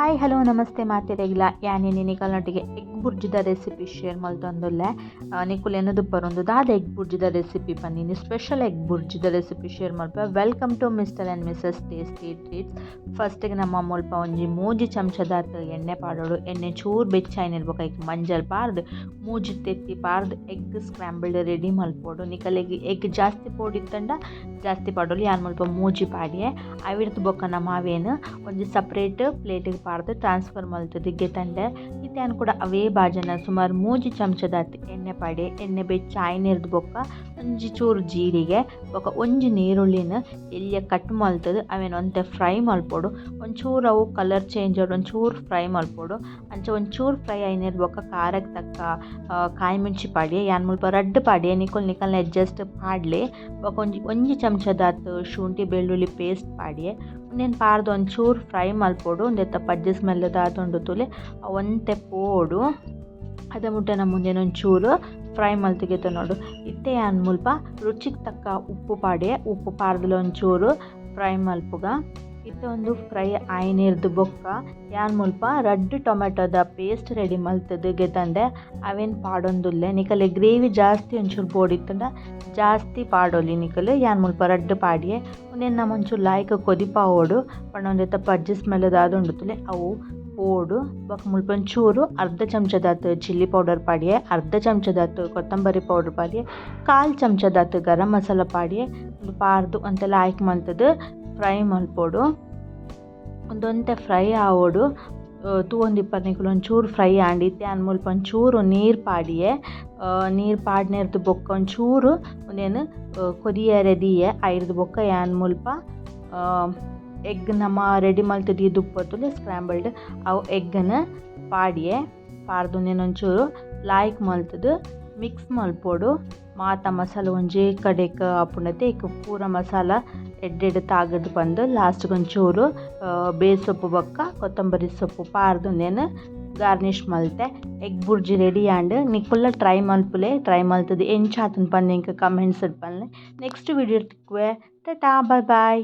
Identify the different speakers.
Speaker 1: Hi, hello, namaste ಮಾತೆರೆಗ್ಲ. ಯಾನ್ ಇನಿ ನಿಕಲ್ನೊಟ್ಟಿಗೆ egg ಬುರ್ಜಿದ recipe share ಮಲ್ತೊಂದುಲ್ಲೆ. ನಿಕುಲು ಎನ್ನುದುಪ್ಪರ್ ದಾದ ಎಗ್ ಬುರ್ಜಿದ ರೆಸಿಪಿ ಪಂದ್. ಸ್ಪೆಷಲ್ ಎಗ್ ಬುರ್ಜಿದ ರೆಸಿಪಿ ಶೇರ್ ಮಲ್ಪುವೆ. Welcome to Mister and Missus Tasty Treats. ಫಸ್ಟಿಗೆ ನಮ್ಮ ಮುಲ್ಪ ಒಂಜಿ ಮೂಜಿ ಚಮಚದಾತ್ ಎಣ್ಣೆ ಪಾಡೋಡು. ಎಣ್ಣೆ ಚೂರು ಬೆಚ್ಚಾಯಿನ ಬೊಕ ಐಕ್ ಮಂಜಲ್ ಪಾಡ್ದ್, ಮೂಜಿ ತೆತ್ತಿ ಪಾಡ್ದ್ ಎಗ್ ಸ್ಕ್ರಾಂಬಲ್ಡ್ ರೆಡಿ ಮಲ್ಪೊಡು. ನಿಕಲೆಗ್ ಎಗ್ ಜಾಸ್ತಿ ಪೋಡಿತ್ತಂಡ ಜಾಸ್ತಿ ಪಾಡೊಲಿ. ಯಾನ್ ಮುಲ್ಪ ಮೂಜಿ ಪಾಡಿಯೆ. ಅವಿರ್ದ್ ಬೊಕ್ಕ ನಮ ಅವೇನ್ ಒಂಜಿ ಸಪ್ರೇಟ್ ಪ್ಲೇಟಿಗೆ ಪಾಡ್ದ್ ಟ್ರಾನ್ಸ್ಫರ್ ಮಲ್ತುದು ಗೆತಂಡೆ. ಇತ್ತೆ ಯಾನ್ ಕೂಡ ಅವೇ ಬಾಜನ ಸುಮಾರು ಮೂಜಿ ಚಮಚದಾತ್ ಎಣ್ಣೆ ಪಾಡ್ಯೆ. ಎಣ್ಣೆ ಬೆಚ್ಚ ಆಯಿನೆರ್ದ್ ಬೊಕ್ಕ ಒಂಜಿ ಚೂರು ಜೀರಿಗೆ ಬೊಕ್ಕ ಒಂಜಿ ನೀರುಳ್ಳಿನ್ ಎಲ್ಯ ಕಟ್ ಮಲ್ತುದು ಅವೆನ್ ಒಂತೆ ಫ್ರೈ ಮಲ್ಪೊಡು. ಒಂಚೂರು ಅವು ಕಲರ್ ಚೇಂಜ್ ಆವೊಡು, ಒಂಚೂರು ಫ್ರೈ ಮಲ್ಪೊಡು. ಅಂಚ ಒಂಚೂರು ಫ್ರೈ ಆಯಿನೆರ್ದ್ ಬೊಕ್ಕ ಖಾರಗ್ ತಕ್ಕ ಕಾಯಿ ಮುಂಚಿ ಪಾಡ್ಯೆ. ಯಾನ್ ಮುಲ್ಪ ರಡ್ಡ್ ಪಾಡ್ಯೆ, ನಿಕುಲು ನಿಕಲ್ನ ಅಡ್ಜಸ್ಟ್ ಪಾಡ್ಲೆ. ಬೊಕ್ಕ ಒಂಜಿ ಒಂಜಿ ಚಮಚದಾತ್ ಶುಂಠಿ ಬೆಳ್ಳುಳ್ಳಿ ಪೇಸ್ಟ್ ಪಾಡ್ಯೆ. ಉಂದೆನ್ ಪಾಡ್ದ್ ಒಂಚೂರು ಫ್ರೈ ಮಲ್ಪೊಡು. ಉಂದೆತ್ತ ಪಜ್ಜೆ ಸ್ಮೆಲ್ ದಾದ ಉಂಡು ತೂಲೆ, ಅವು ಒಂತೆ ಪೋವೊಡು. ಅದ ಮುಟ್ಟ ನಮ ಉಂದೆನ್ ಒಂಚೂರು ಫ್ರೈ ಮಲ್ತ್ ಗೆತೊನೊಡು. ಇತ್ತೆ ಯಾನ್ ಮುಲ್ಪ ರುಚಿಗ್ ತಕ್ಕ ಉಪ್ಪು ಪಾಡ್ಯೆ. ಉಪ್ಪು ಪಾಡ್ದಲ ಒಂಚೂರು ಫ್ರೈ ಮಲ್ಪುಗ. ಇತ್ತೆ ಉಂದು ಫ್ರೈ ಆಯಿನೆರ್ದ್ ಬೊಕ್ಕ ಯಾನ್ ಮುಲ್ಪ ರಡ್ಡ್ ಟೊಮೆಟೊದ ಪೇಸ್ಟ್ ರೆಡಿ ಮಲ್ತುದು ಗೆತಂಡೆ, ಅವೆನ್ ಪಾಡೊಂದುಲ್ಲೆ. ನಿಕಲೆ ಗ್ರೇವಿ ಜಾಸ್ತಿ ಒಂಚೂರು ಬೋಡಿತ್ತುಂಡ ಜಾಸ್ತಿ ಪಾಡೊಲಿ ನಿಕುಲು. ಯಾನ್ ಮುಲ್ಪ ರಡ್ಡ್ ಪಾಡ್ಯೆ. ಉಂದೆನ್ ನಮ ಒಂಚೂರು ಲಾಯ್ಕ್ ಕೊದಿಪಾವೊಡು ಪಂಡ ಉಂದೆತ್ತ ಪಜ್ಜೆ ಸ್ಮೆಲ್ ದಾದ ಉಂಡು ತೂಲೆ, ಅವು ಪೋವೊಡು. ಬೊಕ ಮುಲ್ಪ ಒಂಚೂರು ಅರ್ಧ ಚಮಚದಾತ್ ಚಿಲ್ಲಿ ಪೌಡರ್ ಪಾಡ್ಯೆ, ಅರ್ಧ ಚಮಚದಾತ್ ಕೊತ್ತಂಬರಿ ಪೌಡರ್ ಪಾಡ್ಯೆ, ಕಾಲ್ ಚಮಚದಾತ್ ಗರಂ ಮಸಾಲ ಪಾಡ್ಯೆ. ಉಂದು ಪಾಡ್ದ್ ಒಂತೆ ಲಾಯ್ಕ್ ಮಲ್ತುದು ಫ್ರೈ ಮಲ್ಪೊಡು. ಉಂದೊಂತೆ ಫ್ರೈ ಆವೊಡು. ತೂವೊಂದಿಪ್ಪರ್ ನಿಕುಲು, ಒಂಚೂರು ಫ್ರೈ ಆಂಡ್. ಇತ್ತೆ ಯಾನ್ ಮುಲ್ಪ ಒಂಚೂರು ನೀರು ಪಾಡಿಯೆ. ನೀರು ಪಾಡ್ನೆರ್ದ್ ಬೊಕ್ಕ ಒಂಚೂರು ಉಂದೆನ್ ಕೊದಿಯರೆ ದೀಯೆ. ಐರ್ದ್ ಬೊಕ್ಕ ಯಾನ್ ಮುಲ್ಪ ಎಗ್ ನಮ ರೆಡಿ ಮಲ್ತ್ ದೀದುಪ್ಪೊತ್ತುಲೆ ಸ್ಕ್ರಾಂಬಲ್ಡ್, ಅವು ಎಗ್ಗನ್ ಪಾಡಿಯೆ. ಪಾಡ್ದ್ ಉಂದೆನ್ ಒಂಚೂರು ಲಾಯ್ಕ್ ಮಲ್ತುದು ಮಿಕ್ಸ್ ಮಲ್ಪೊಡು. ಮಾತ ಮಸಾಲ ಒಂಜೇ ಕಡೆಕ್ ಆಪುಂಡತೆ, ಐಕ್ ಪೂರ ಮಸಾಲ ಎಡ್ಡೆಡ್ ತಾಗಡ್ ಪಂದ್ ಲಾಸ್ಟ್ ಒಂಚೂರು ಬೇಸೊಪ್ಪು ಬೊಕ್ಕ ಕೊತ್ತಂಬರಿ ಸೊಪ್ಪು ಪಾಡ್ದ್ ಉಂದೆನ್ ಗಾರ್ನಿಷ್ ಮಲ್ತೆ. ಎಗ್ ಬುರ್ಜಿ ರೆಡಿ ಆಂಡ್. ನಿಕುಲ್ಲ ಟ್ರೈ ಮಲ್ಪುಲೆ. ಟ್ರೈ ಮಲ್ತುದು ಎಂಚ ಆತುಂಡು ಪಂದ್ ಎಂಕ್ ಕಮೆಂಟ್ಸ್ ಡ್ ಪನ್ಲೆ. ನೆಕ್ಸ್ಟ್ ವಿಡಿಯೋ ತಿಕ್ಕುವೆ. Tata, bye boy.